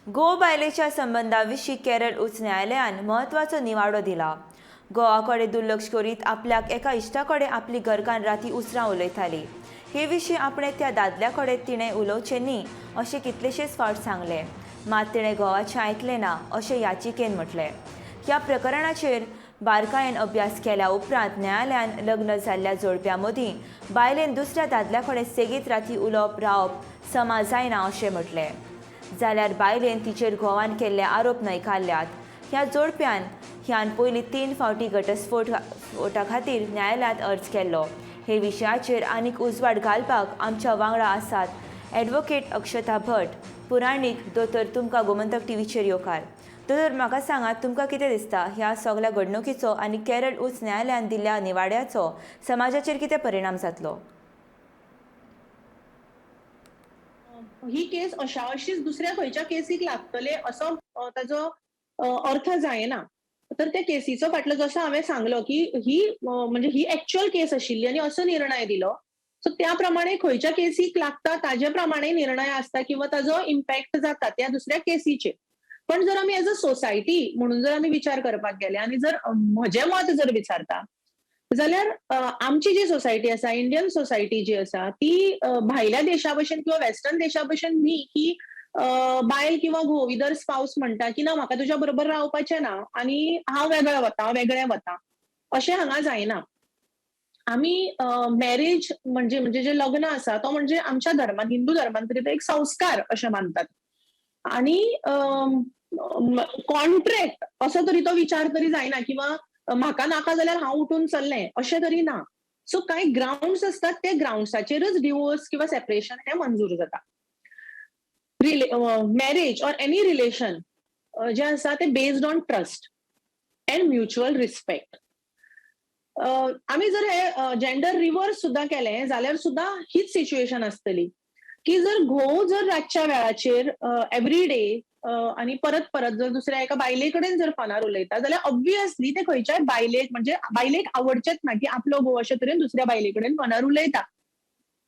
घोव बायलेच्या संबंदा विशीं केरळ उच्च न्यायालयान म्हत्वाचो निवाडो दिला. घोवा कडेन दुर्लक्ष करीत आपल्याक एका इश्टा कडेन आपली घरकान्न राती उसरां उलयताली. हे विशीं आपणें त्या दादल्या कडेन तिणें उलोवचें न्ही अशें कितलेशेच फावट सांगलें, मात तिणें घोवाचें आयकलें ना अशें याचिकेन म्हटलें. ह्या प्रकरणाचेर बारकायेन अभ्यास केल्या उपरांत न्यायालयान लग्न जाल्ल्या जोडप्यां मदीं बायलेन दुसऱ्या दादल्या कडेन सेगीत राती उलोवप रावप समा जायना अशें म्हटलें. जाल्यार बायलेन तिचेर घोवान केल्ले आरोप न्हयकारल्यात. ह्या जोडप्यान ह्यान पयलीं 3 फावटी घटस्फोटा खातीर न्यायालयांत अर्ज केल्लो. हे विशयाचेर आनीक उजवाड घालपाक आमच्या वांगडा आसात ॲडव्होकेट अक्षता भट, पुराणीक दोतोर. तुमकां गोमंतक टीव्हीचेर येवकार. दोतोर, म्हाका सांगात, तुमकां कितें दिसता, ह्या सगळ्या घडणुकीचो आनी केरळ उच्च न्यायालयान दिल्ल्या निवाड्याचो समाजाचेर कितें परिणाम जातलो? ही केस अशा अशीच दुसऱ्या खंयच्या केसीक लागतले असो ताजो अर्थ जायना. तर त्या केसीचो फाटलो, जसो हांवें सांगलो की ही म्हणजे ही एक्च्युअल केस आशिल्ली आनी असो निर्णय दिलो, सो त्या प्रमाणे खंयच्या केसीक लागता ताजे प्रमाणे निर्णय आसता किंवा ताजो इम्पॅक्ट जाता त्या दुसऱ्या केसीचेर. पण जर आमी एज अ सोसायटी म्हणून जर आमी विचार करपाक गेले आनी जर म्हजें मत जर विचारता जाल्यार आमची जी सोसायटी आसा, इंडियन सोसायटी जी आसा, ती भायल्या देशा भशेन किंवा वेस्टर्न देशा भशेन न्ही की बायल किंवा घोव इदर स्पावस म्हणटा की ना, म्हाका तुज्या बरोबर रावपाचें ना आनी हांव वेगळें वता, हांव वेगळें वता, अशें हांगा जायना. आमी मॅरेज म्हणजे म्हणजे जे लग्न आसा तो म्हणजे आमच्या धर्मान, हिंदू धर्मान तरी तो एक संस्कार अशें मानतात आनी कॉन्ट्रॅक्ट असो तरी तो विचार तरी जायना किंवा म्हाका नाका जाल्यार हांव उठून चल्लें अशें तरी ना. सो कांय ग्रावंड्स आसतात, ते ग्रावंड्साचेरच डिवोर्स किंवा सेपरेशन हें मंजूर जाता. मॅरेज ऑर एनी रिलेशन जें आसा तें based on trust and mutual respect. आमी जर हे जेंडर रिवर्स सुद्दां केलें जाल्यार सुद्दां हीच सिच्युएशन आसतली की जर घोव जर रातच्या वेळाचेर एवरी डे आनी परत परत जर दुसऱ्या एका बायले कडेन जर फोनार उलयता जाल्यार ऑब्वियसली ते खंयच्याय बायलेक, म्हणजे बायलेक आवडचेच ना की आपलो घोव अशे तरेन दुसऱ्या बायले कडेन फोनार उलयता.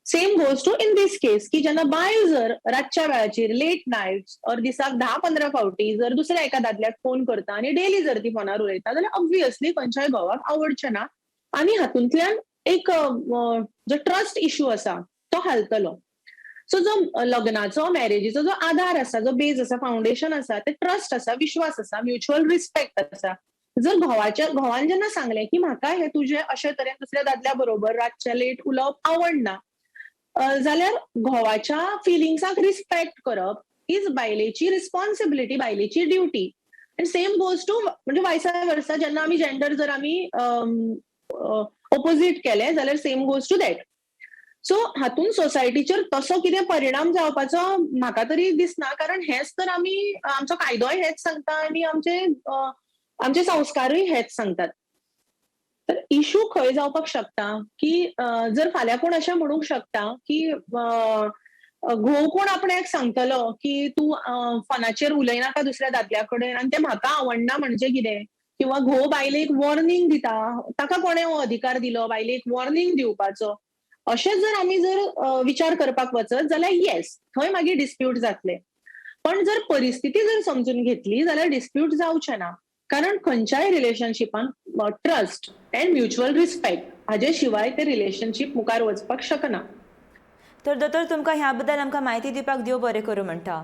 Same goes to in this case की जेन्ना बायल जर रातच्या वेळाचेर लेट नायट्स ऑर दिसाक 10-15 फावटी जर दुसऱ्या एका दादल्याक फोन करता आनी डेली जर ती फोनार उलयता जाल्यार ऑब्वियसली खंयच्याय घोवाक आवडचें ना आनी हातूंतल्यान एक जो ट्रस्ट इशू आसा तो हालतलो. सो जो लग्नाचो, मॅरेजीचो जो आधार आसा, जो बेज आसा, फावंडेशन आसा, ते ट्रस्ट आसा, विश्वास आसा, म्युच्युअल रिस्पेक्ट आसा. जर घोवान जेन्ना सांगलें की म्हाका हे तुजें अशे तरेन दुसऱ्या दादल्या बरोबर रातचें लेट उलोवप आवडना जाल्यार घोवाच्या फिलिंग्साक रिस्पेक्ट करप is बायलेची रिस्पॉन्सिबिलिटी, बायलेची ड्युटी. आनी सेम गोज टू म्हणजे वायसा वर्सा, जेन्ना आमी जेंडर जर आमी ओपोजीट केलें जाल्यार same goes to that. So हातून सोसायटीचेर तसो कितें परिणाम जावपाचो म्हाका तरी दिसना, कारण हेच तर आमी, आमचो कायदोय हेच सांगता आनी आमचे संस्कारूय हेच सांगतात. तर इशू खंय जावपाक शकता की जर फाल्यां कोण अशें म्हणूंक शकता की घोव कोण आपणाक सांगतलो की तूं फोनाचेर उलयनाका दुसऱ्या दादल्या कडेन आनी तें म्हाका आवडना म्हणजे कितें, किंवा घोव बायलेक वॉर्निंग दिता, ताका कोणें हो अधिकार दिलो बायलेक वॉर्निंग दिवपाचो? अशें जर आमी जर विचार करपाक वचत जाल्यार येस, थंय मागीर डिस्प्यूट जातले. पण जर परिस्थिती जर समजून घेतली जाल्यार डिस्प्यूट जावचे ना, कारण खंयच्याय रिलेशनशिपान ट्रस्ट अँड म्युच्युअल रिस्पेक्ट हाजे शिवाय ते रिलेशनशीप मुखार वचपाक शकना. तर दोतोर, तुमकां ह्या बद्दल आमकां म्हायती दिवपाक देव बरें करूं म्हणटा.